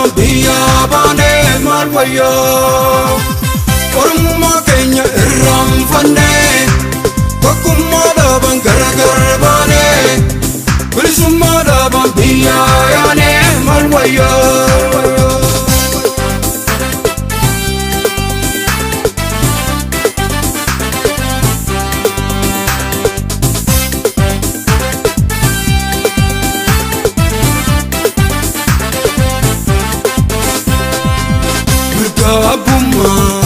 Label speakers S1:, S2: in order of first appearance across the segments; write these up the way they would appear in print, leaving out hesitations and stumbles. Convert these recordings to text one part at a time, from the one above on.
S1: dhaaban biyya baanee maal wayyaa? Oromummaa keenya irraanfannee tokkummaa dhaaban gargar baanee bilisummaa dhaaban biyya yaanee maal wayyaa? Abbummaa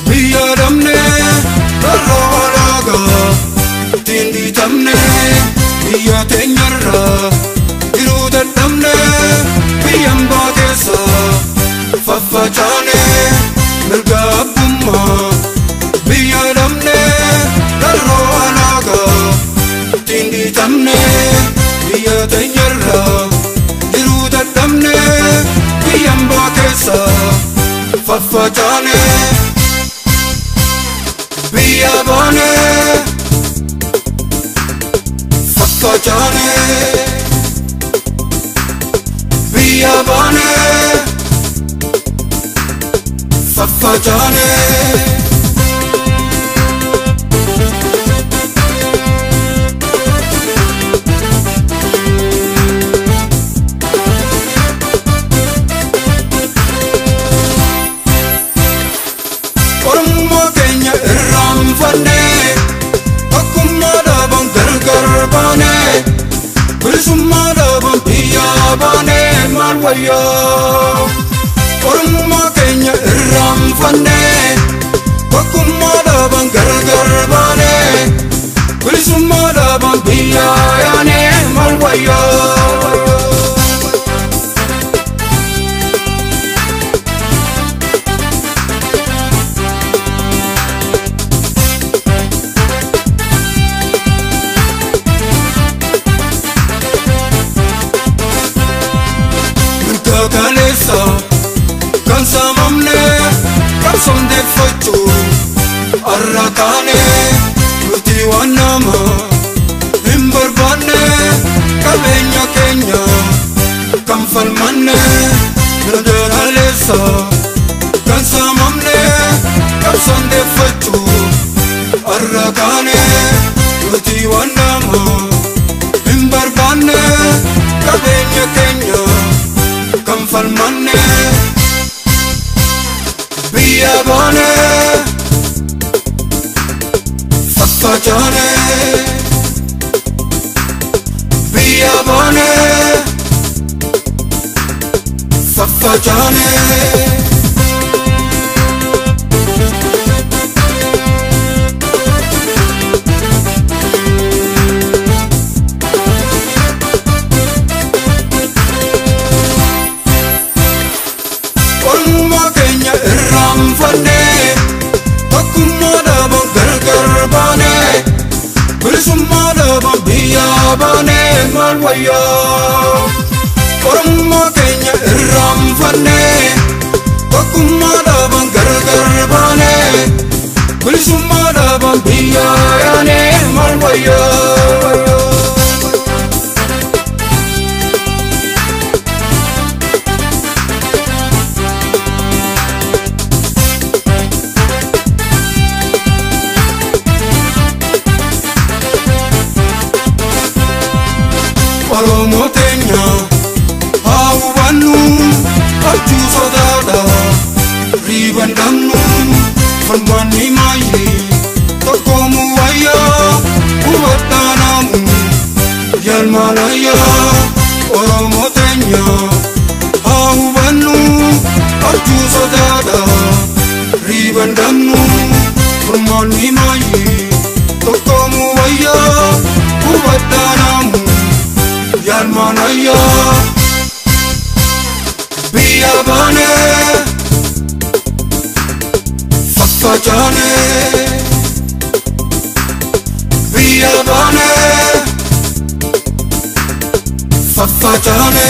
S1: biyya dhabnee rarroo alaagaa ittiin dhiitamnee biyya teenyarraa jiruu dadhabnee biyya hambaa keessa faffacaanee mirga abbummaa biyya dhabnee rarroo alaagaa ittiin dhiitamnee biyya teenyarraa jiruu dadhabnee biyya hambaa keessa faffacane biyya baane faffacane biyya baane faffacane. Oromummaa keenya irraanfannee tokkummaa dhaaban gargar baanee bilisummaa dhaaban biyya baanee maal wayyaa? Oromummaa keenya irraanfannee tokkummaa dhaaban gargar baanee bilisummaa dhaaban biyya yaanee maal wayyaa? Kaleessa kan saamamne qabsoon deeffachuu har'a taane nuti waan nama hin barbaanne qabeenya keenya kan falmanne mirga kaleessa kan saamamne qabsoon deeffachuu har'a taane nuti waan nama hin barbaanne qabeenya keenya kan falmanne biyya baane faffacane biyya baane faffacane. Oromummaa keenya irraanfannee tokkummaa dhaaban gargar baanee bilisummaa dhaaban biyya baanee maal wayyaa? Oromummaa keenya irraanfannee tokkummaa dhaaban gargar baanee bilisummaa dhaaban biyya yaanee maal wayyaa? Oromoo teenya haa hubannu abjuu sodaadha riiban dhabnu falmanni maayii tokkoomuu wayyaa hubadhaa naamu yaalmaanayyaa. Oromoo teenya haa hubannu abjuu sodaadha riiban dhabnu falmanni maayii tokkoomuu wayyaa hubadhaa naamu yaalmaanayyaa. Biyya baane faffacane biyya baane faffacane.